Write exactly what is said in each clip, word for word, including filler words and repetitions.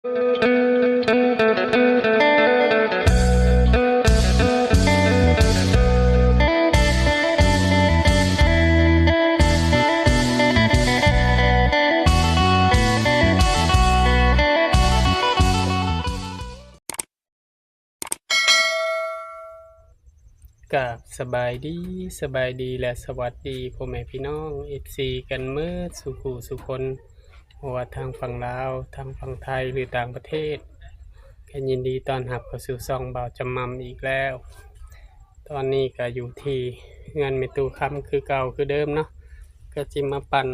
กราบสบายดี สบายดีและสวัสดีพ่อแม่พี่น้อง เอฟซี กันเมิดสู่ผู้สู่คน บ่ว่าทางฝั่งลาว ทางฝั่งไทย หรือต่างประเทศ ก็ยินดีต้อนรับเข้าสู่ช่องบ่าวจำม่ำอีกแล้ว ตอนนี้ก็อยู่ที่เฮือนแม่ตู้คำคือเก่าคือเดิมเนาะ ก็สิมาปั่น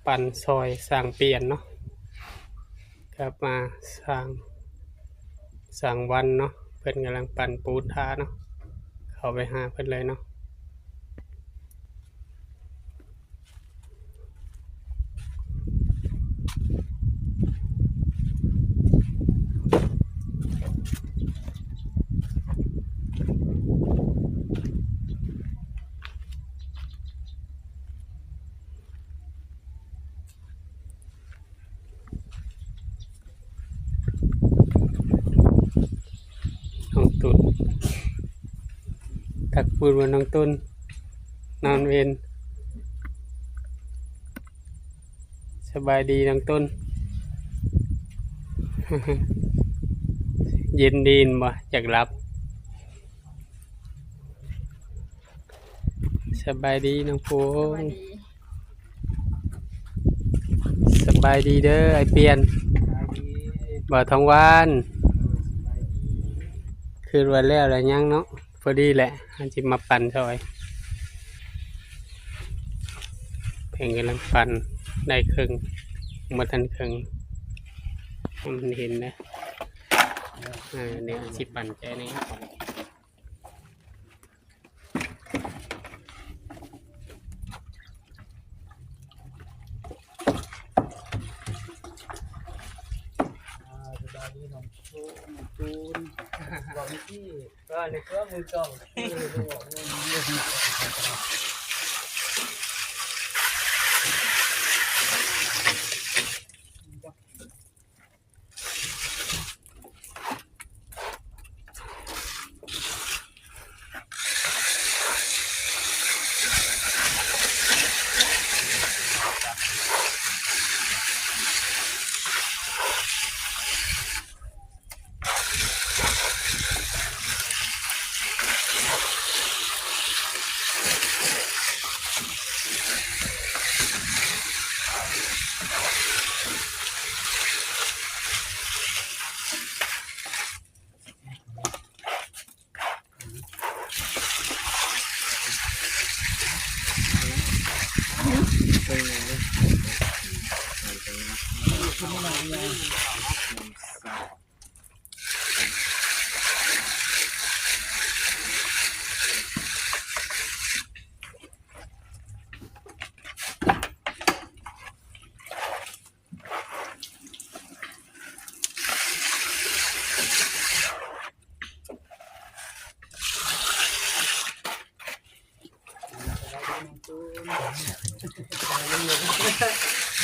ปั่นซอยช่างเปียนเนาะ ครับ มาช่าง ช่างวันเนาะ เพิ่นกำลังปั่นปูนทาเนาะ เข้าไปหาเพิ่นเลยเนาะ น้องตุน ทักพูดว่าน้องตุน นอนเวน สบายดีน้องตุน เย็นดีบ่ อยากหลับ สบายดีน้องพงษ์ สบายดีเด้อไอ้เปียน บ่าวทองวาน คือว่าแล้วแล้วยังเนาะ พอดีแหละ เฮาสิมาปั่นซอย เพิ่นกำลังปั่นได้ครึ่ง บ่ทันครึ่ง ให้มันเห็นนะ เออ เนี่ย สิปั่นแค่นี้ อ่า สบายดีน้องตูน น้องตูน บอกเมื่อกี้ ก็นึกว่ามือกลอง เออ บอกว่ามือกลอง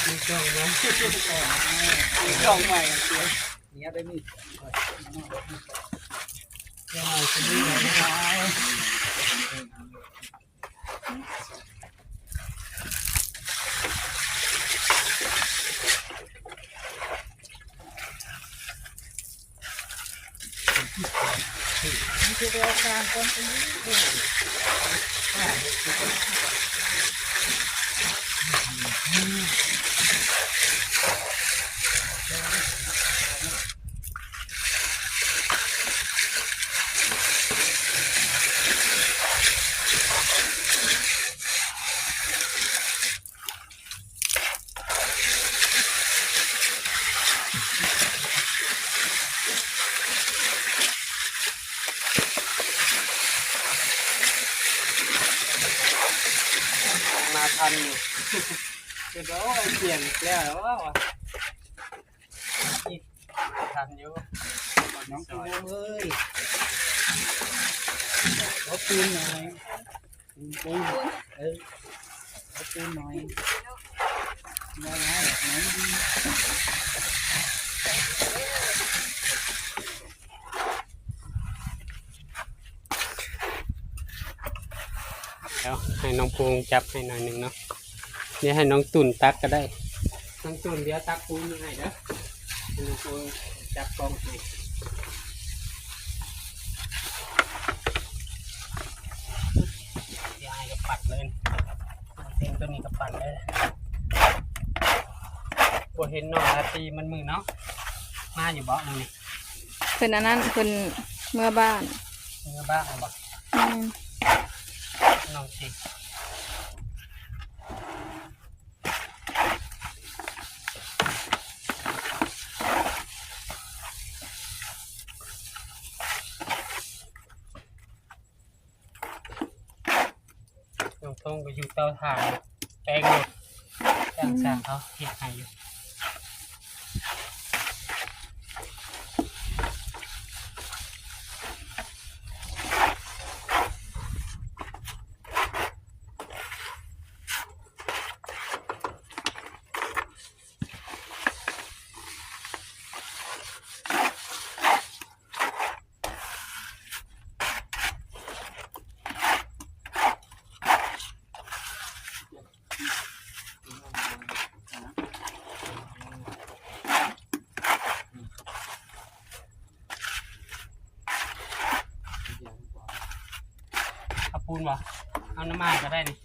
มีกล่องใหม่ มีกล่องใหม่ เนี่ยได้มีด มาทันอยู่ เดี๋ยวเปลี่ยนอีกแล้ววะ ทันอยู่ น้องตูนเอ้ย ขอปูนหน่อย ปูน เออ ขอปูนหน่อย ได้แล้ว ไหนดี เดี๋ยวให้น้องพงษ์จับให้หน่อยหนึ่งเนาะ เดี๋ยวให้น้องตุ่นตักก็ได้ น้องตุ่นเดี๋ยวตักปูนให้เด้อ ให้น้องพงษ์จับกล้องให้ เดี๋ยวให้ก็ปัดเลย เส้นตัวนี้ก็ปัดเลย บ่เห็นน้องราตรีมันมือเนาะ มาอยู่บ่มื้อนี้ เพิ่นอันนั้น เพิ่นเมือบ้าน เมือบ้านบ่ อืม น้องสิ น้องทงก็อยู่เตาถ่าน แปลงรถ จ้างช่างเขาเฮ็ดให้อยู่ เอาปูนบ่ เอาน้ำมันก็ได้นี่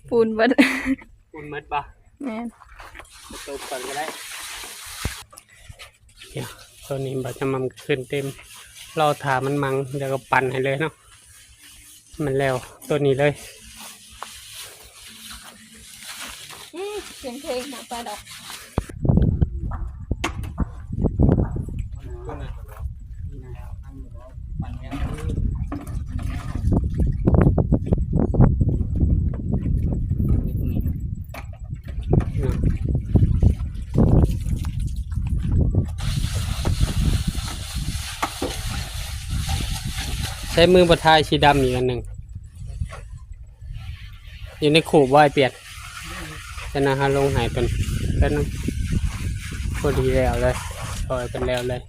ปูนเบิด ปูนเบิดบ่ แม่น ตบก่อนก็ได้ เดี๋ยว ตัวนี้บ่จะมันขึ้นเต็ม รอถ่ามันมัง เดี๋ยวก็ปั่นให้เลยเนาะ มันแล้ว ตัวนี้เลย อืม เสียงเพลงหมดไปดอก ใช้มือบ่ทายสีดำอีกอันหนึ่ง อยู่ในขูบบ่ไอ้เปียด จะนะฮะ ลงหายเป็น เป็น พอดีแล้วเลย ปล่อยเป็นแล้วเลย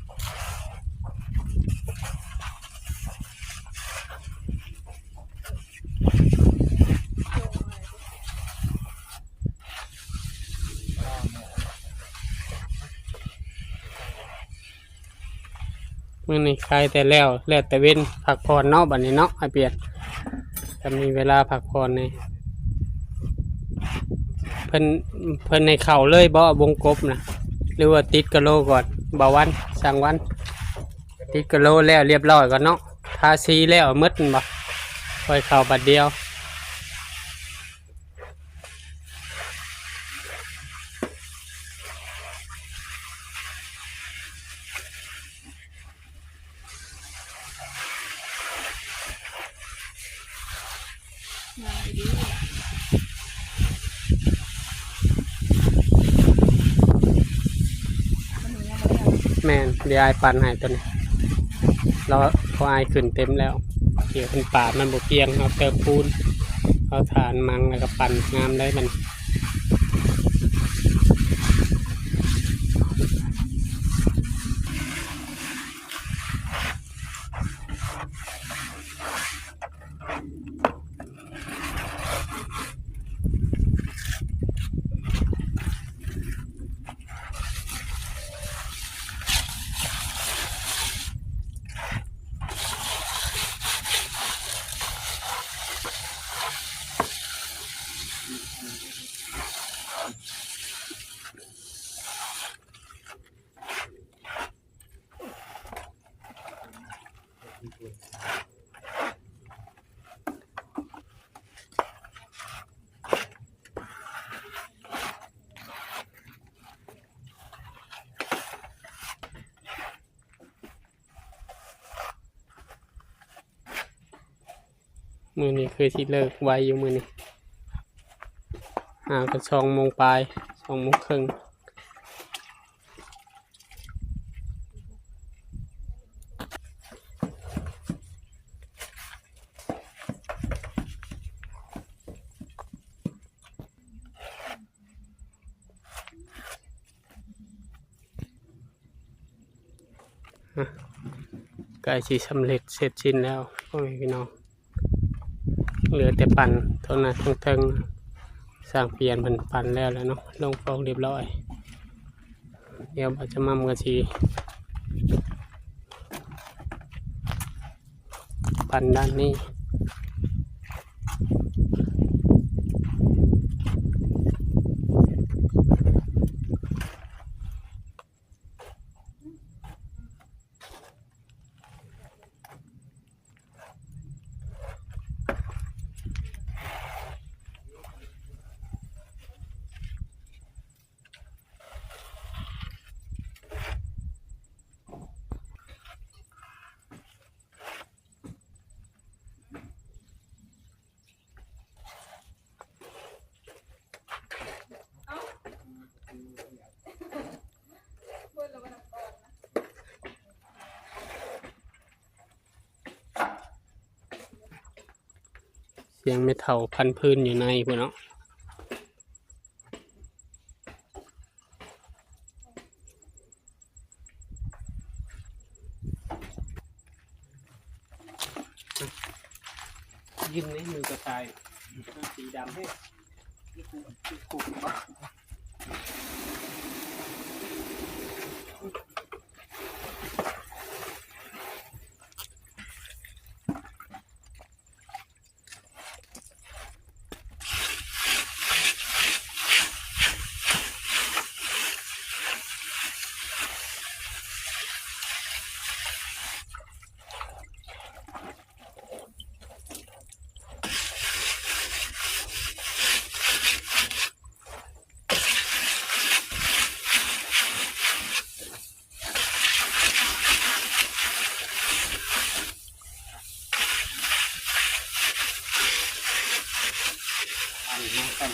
มื้อนี้ขายแต่แล้ว แล้วแต่เว็นพักผ่อนเนาะ บัดนี้เนาะ ไอ้เปียด ถ้ามีเวลาพักผ่อนนี่ เพิ่น เพิ่นให้เข้าเลยบ่ วงกบนะ หรือว่าติดกะโหลก่อน บ่าววัน ช่างวัน ติดกะโหลแล้วเรียบร้อยก่อนเนาะ ทาสีแล้วหมดบ่ ค่อยเข้าบัดเดียว แม่น เดี๋ยวอ้ายปั่นให้ตัวนี้ รอ เพราะอ้ายขึ้นเต็มแล้ว เดี๋ยวเพิ่นปาดมันบ่เปียง เอาเติมปูน เอาถ่านมังแล้วก็ปั่นงามเลยมัน มื้อนี้คือสิเลิกไวอยู่มื้อนี้ หากันสองโมงปลาย สองโมงครึ่ง อ่ะ ใกล้สิสำเร็จเสร็จสิ้นแล้วพ่อแม่พี่น้อง เหลือแต่ปั่นเท่านั้นเทิงๆ สร้างเปลี่ยนเพิ่นปั่นแล้วแหละเนาะ ลงฟอกเรียบร้อย เดี๋ยวบ่าวจำม่ำก็สิปั่นด้านนี้ เสียงแม่เฒ่าพันพื้นอยู่ในพุ้นเนาะ ยินในมือกระต่าย สีดำเฮ้ย นี่กู นี่กู อันนี้กัน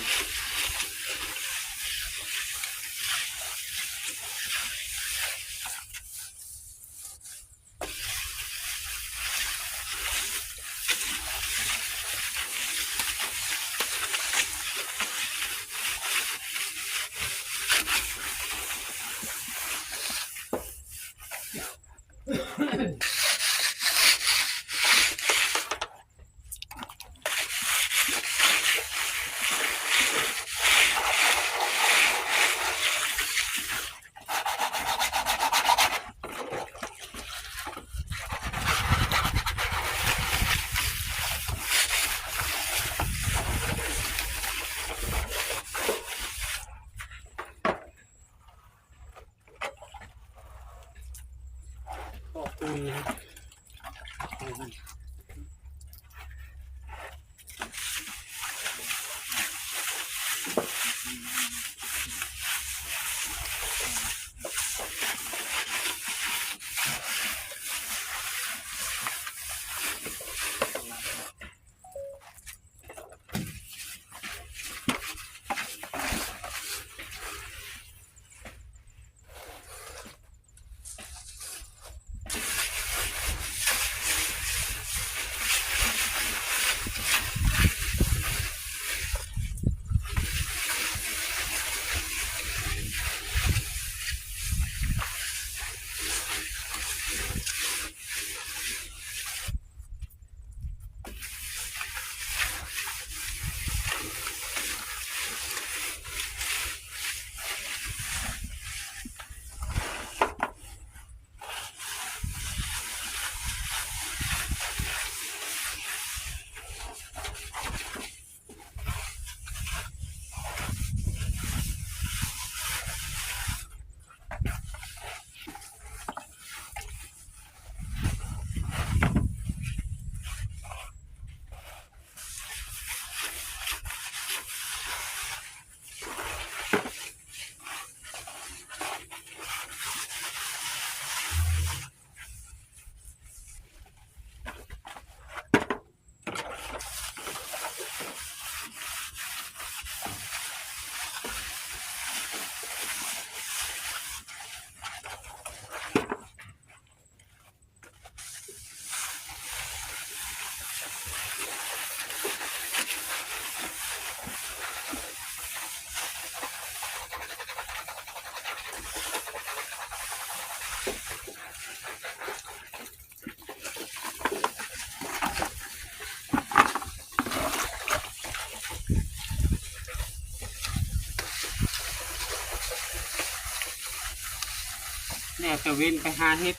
แล้วตะเวนไปหาเห็ด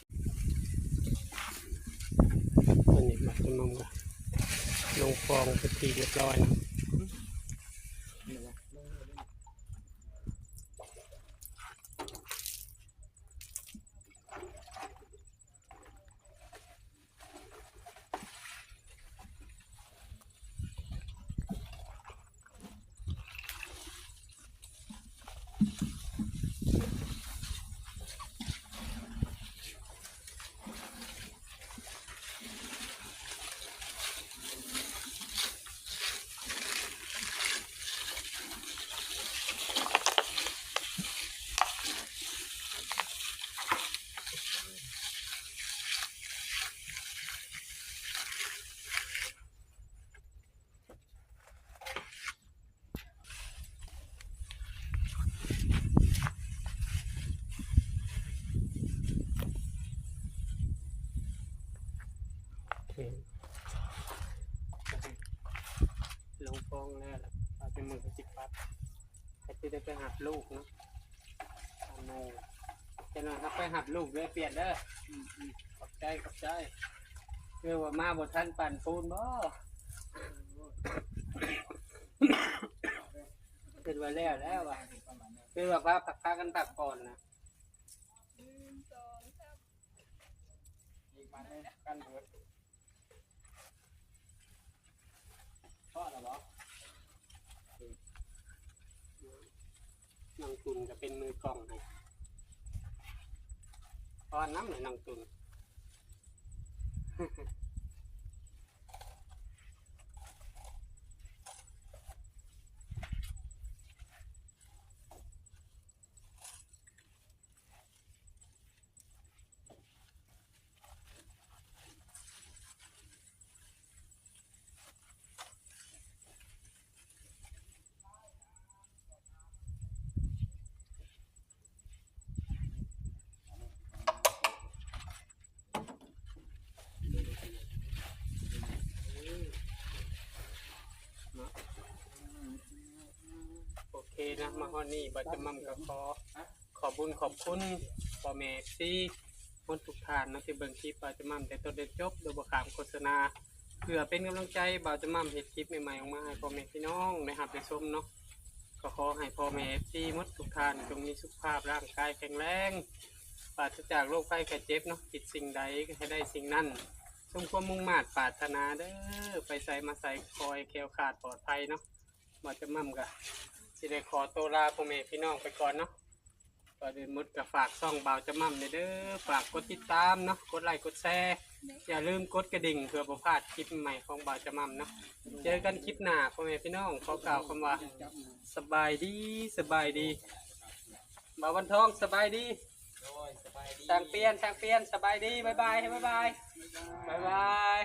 อันนี้มาจำนำกัน ลงฟองเป็นที่เรียบร้อยนะ โอเค ลงฟองแล้วล่ะ เอาเป็นมือสิบปัด ให้ที่ได้ไปหับลูกเนาะ เอามือจะนอนครับ ไปหับลูกเลย เปลี่ยนเด้อ อืมอืม ขอบใจ ขอบใจ เรียกว่ามาบ่ทันปั่นปูนบ่ เป็นว่าแล้วแล้วว่ะ เป็นว่าพาพัก พากันพักผ่อนนะ หนึ่ง สอง สาม อีกมาหนึ่ง กันเบิด พอแล้วบ่ น้องตุ่นก็เป็นมือกล้องให้ พอนำเลยน้องตุ่น โอเคนะ มาฮอดนี้ บ่าวจำม่ำก็ขอ ขอบบุญขอบคุณพ่อแม่เอฟซีหมดทุกท่านเนาะ ที่เบิ่งคลิปบ่าวจำม่ำแต่ต้นจนจบ โดยบ่ข้ามโฆษณา เพื่อเป็นกำลังใจบ่าวจำม่ำเฮ็ดคลิปใหม่ๆออกมาให้พ่อแม่พี่น้องได้รับได้ชมเนาะ ก็ขอให้พ่อแม่เอฟซีหมดทุกท่านจงมีสุขภาพร่างกายแข็งแรง ปราศจากโรคภัยไข้เจ็บเนาะ คิดสิ่งใดก็ให้ได้สิ่งนั้น สมความมุ่งมาดปรารถนาเด้อ ไปไสมาไสขอให้แคล้วคลาดปลอดภัยเนาะ บ่าวจำม่ำก็สิได้ขอตัวลาพ่อแม่พี่น้องไปก่อนเนาะ ก่อนอื่นหมดก็ฝากช่องบ่าวจำม่ำเด้อ ฝากกดติดตามเนาะ กดไลค์กดแชร์ อย่าลืมกดกระดิ่งเพื่อบ่พลาดคลิปใหม่ของบ่าวจำม่ำเนาะ เจอกันคลิปหน้าพ่อแม่พี่น้อง ขอกล่าวคำว่า สบายดี สบายดี บ่าววันทอง สบายดี โดย สบายดี ช่างเปียน ช่างเปียน สบายดี บ๊ายบาย บ๊ายบาย บ๊ายบาย